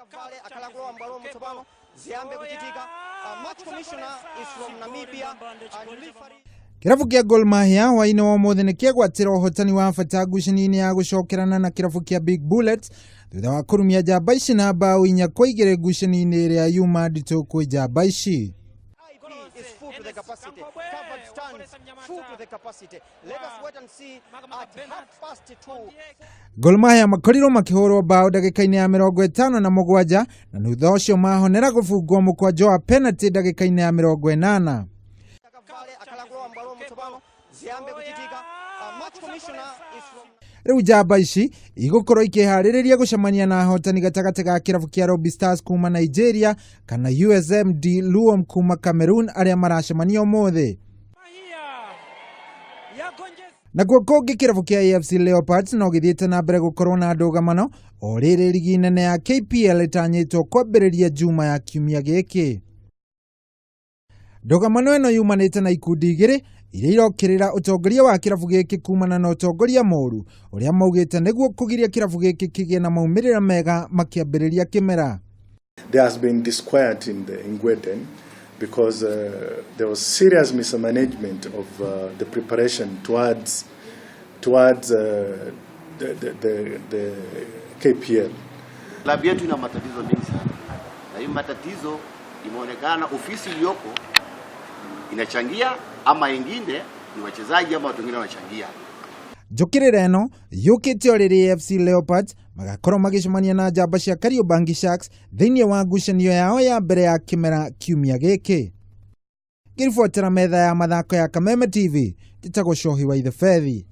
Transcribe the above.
Akavale akhala kulowa m'bwalomo tsopano ziyambe kuchitika. Match commissioner is from Namibia and referee Kĩrabu kĩa Gor Mahia hwaĩ-inĩ wa ũmũthĩ nĩ kĩegwatĩra ũhotani wa bata ngucanio-inĩ ya gũcokerana na kĩrabu kĩa Big Bullets thutha wa kũrumia njamba ici na mbaũ 4-2 ngucanio-inĩ ĩrĩa yuma nditũ kwĩ njamba ici. IP is full to the capacity. Covered stands full to the capacity. Let us wait and see at 2:30. Gor Mahia makorirwo makĩhũrwo mbaũ ndagĩka-inĩ ya 57 na thutha ũcio mahonera gũbungwo mũkwanjo wa penalty ndagĩka-inĩ ya 80. Akavale akhala kulowa m'bwalomo tsopano ziyambe kuchitika. Match commissioner is from Rĩu njamba ici igũkorwo ikĩharĩrĩria gũcemania na ahotani gatagatĩ ga kĩrabu kĩa Lobi Stars kuma Nigeria kana USM de Luom kuma Cameroon arĩa maracemania ũmũthĩ. Nakuo kũngĩ, kĩrabu kĩa AFC Leopards no gĩthiĩte na mbere gũkorwo na ndũgamano o rĩrĩ rigi nene ya KPL ĩtanyĩtwo kwambĩrĩria Juma ya kiumia gĩkĩ. Ndũgamano ĩno yumanĩte na ikundi igĩrĩ iria irokĩrĩra ũtongoria wa kĩrabu gĩkĩ kumana na ũtongoria mũru ũrĩa maugĩte nĩguo kũgiria kĩrabu gĩkĩ kĩgĩe na maumĩrĩra mega makĩambĩrĩria kĩmera. There has been disquiet in Gweden because there was serious mismanagement of the preparation towards the KPL. Klabu yetu ina matatizo mengi sana, na hii matatizo imeonekana ofisi iliyoko inachangia ama ingine ni wachezaji ama watu wengine wanachangia. Njũkĩrĩra ĩno yũkĩte o rĩrĩ AFC Leopards magakorwo magĩcemania na njamba cia Kariobangi Sharks thĩinĩ wa ngucanio yao ya mbere ya kĩmera kiumia gĩkĩ. Ngĩribotera metha ya mathako ya Kameme TV, njĩtagwo Cohi wa Ithefethi.